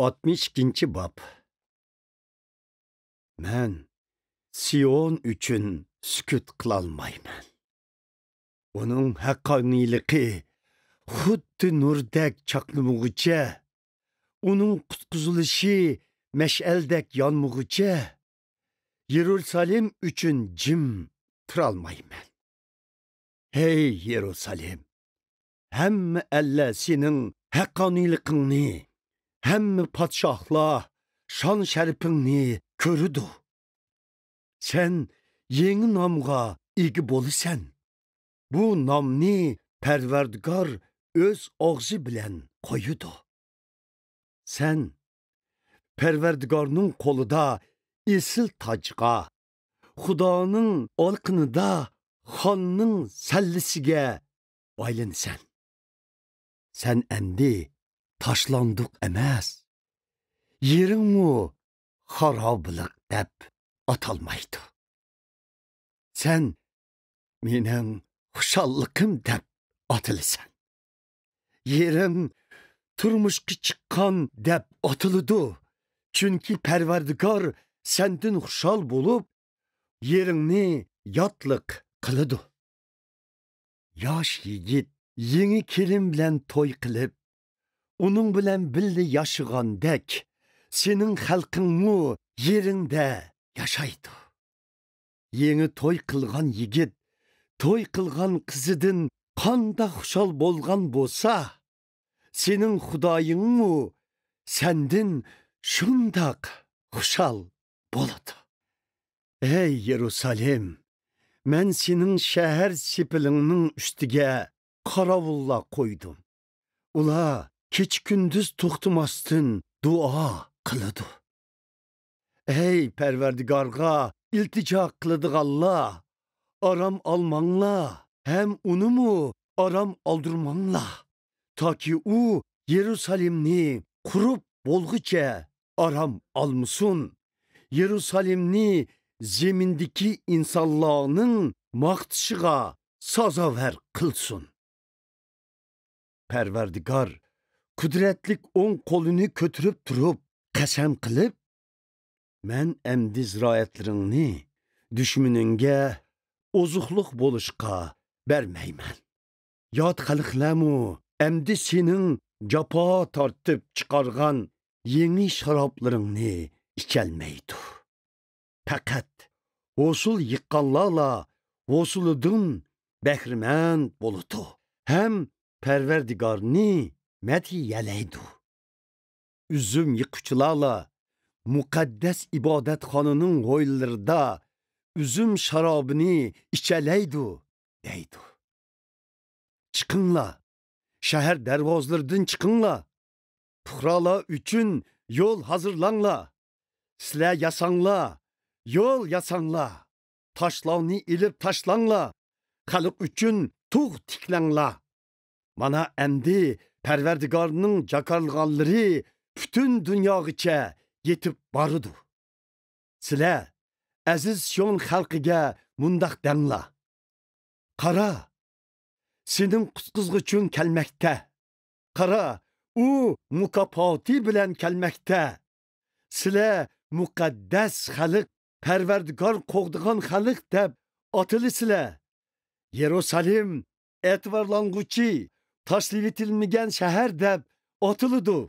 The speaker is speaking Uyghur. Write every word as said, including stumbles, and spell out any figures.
ئاتمىش ئىككىنچى باب. مەن سىيون ئۈچۈن سۈكۈت قىلالمايمەن. ئۇنىڭ ھەققانىيلىقى خۇددى نۇردەك چاقنىمىغۇچە، ئۇنىڭ قۇتقۇزۇلۇشى مەشئەلدەك يانمىغۇچە، يېرۇسالېم ئۈچۈن جىم تۇرالمايمەن. ھەي يېرۇسالېم، ھەممە ئەللەر سېنىڭ ھەققانىيلىقىڭنى، ھەممە پادىشاھلار شان-شەرىپىڭنى كۆرىدۇ. سەن يېڭى نامغا ئىگە بولىسەن. بۇ نامنى پەرۋەردىگار ئۆز ئاغزى بىلەن قويىدۇ. سەن پەرۋەردىگارنىڭ قولىدا ئېسىل تاجغا، خۇدانىڭ ئالىقىنىدا خاننىڭ سەللىسىگە ئايلىنىسەن. سەن ئەمدى تاشلاندۇق ئەمەس، يېرىڭمۇ خارابىلىق دەپ ئاتالمايدۇ. سەن مېنىڭ خۇشاللىقىم دەپ ئاتىلىسەن. يېرىڭ تۇرمۇشقا چىققان دەپ ئاتىلىدۇ، چۈنكى پەرۋەردىگار سەندىن خۇشال بولۇپ، يېرىڭنى ياتلىق قىلىدۇ. ياش يىگىت يېڭى كېلىن بىلەن توي قىلىپ، ئۇنىڭ بىلەن بىللە ياشىغاندەك، سېنىڭ خەلقىڭمۇ يېرىڭدە ياشايدۇ. يېڭى توي قىلغان يىگىت توي قىلغان قىزىدىن قانداق خۇشال بولغان بولسا، سېنىڭ خۇدايىڭمۇ سەندىن شۇنداق خۇشال بولىدۇ. ئەي يېرۇسالېم، مەن سېنىڭ شەھەر سېپىلىڭنىڭ ئۈستىگە قاراۋۇللار قويدۇم. ئۇلار كېچە-كۈندۈز توختىماستىن دۇئا قىلىدۇ. ئەي پەرۋەردىگارغا ئىلتىجا قىلىدىغانلار، ئارام ئالماڭلار ھەم ئۇنىمۇ ئارام ئالدۇرماڭلار، تاكى ئۇ يېرۇسالېمنى قۇرۇپ بولغۇچە ئارام ئالمىسۇن، يېرۇسالېمنى زېمىندىكى ئىنسانلارنىڭ ماختىشىغا سازاۋەر قىلسۇن. پەرۋەردىگار قۇدرەتلىك ئوڭ قولىنى كۆتۈرۈپ تۇرۇپ قەسەم قىلىپ، مەن ئەمدى زىرائەتلىرىڭنى دۈشمىنىڭگە ئوزۇقلۇق بولۇشقا بەرمەيمەن. يات خەلقلەرمۇ ئەمدى سېنىڭ جاپا تارتىپ چىقارغان يېڭى شارابلىرىڭنى ئىچەلمەيدۇ. پەقەت ھوسۇل يىغقانلارلا ھوسۇلىدىن بەھرىمەن بولىدۇ ھەم پەرۋەردىگارنى مەدھىيەلەيدۇ. ئۈزۈم يىغقۇچىلارلا مۇقەددەس ئىبادەتخانىنىڭ ھويلىلىرىدا ئۈزۈم شارابىنى ئىچەلەيدۇ، دەيدۇ. چىقىڭلار، شەھەر دەرۋازىلىرىدىن چىقىڭلار، پۇقرالار ئۈچۈن يول ھازىرلاڭلار. سىلەر ياساڭلار، يول ياساڭلار، تاشلارنى ئېلىپ تاشلاڭلار، خەلق ئۈچۈن تۇغ تىكلەڭلار. مانا ئەمدى پەرۋەردىگارنىڭ جاكارلىغانلىرى پۈتۈن دۇنياغىچە يېتىپ بارىدۇ. سىلەر ئەزىز سىيون خەلقىگە مۇنداق دەڭلار: قارا، سېنىڭ قۇتقۇزغۇچۇڭ كەلمەكتە. قارا، ئۇ مۇكاپاتى بىلەن كەلمەكتە. سىلەر مۇقەددەس خەلق، پەرۋەردىگار قوغدىغان خەلق دەپ ئاتىلىسىلەر. يېرۇسالېم ئېتىبارلانغۇچى، تاشلىۋېتىلمىگەن شەھەر دەپ ئاتىلىدۇ.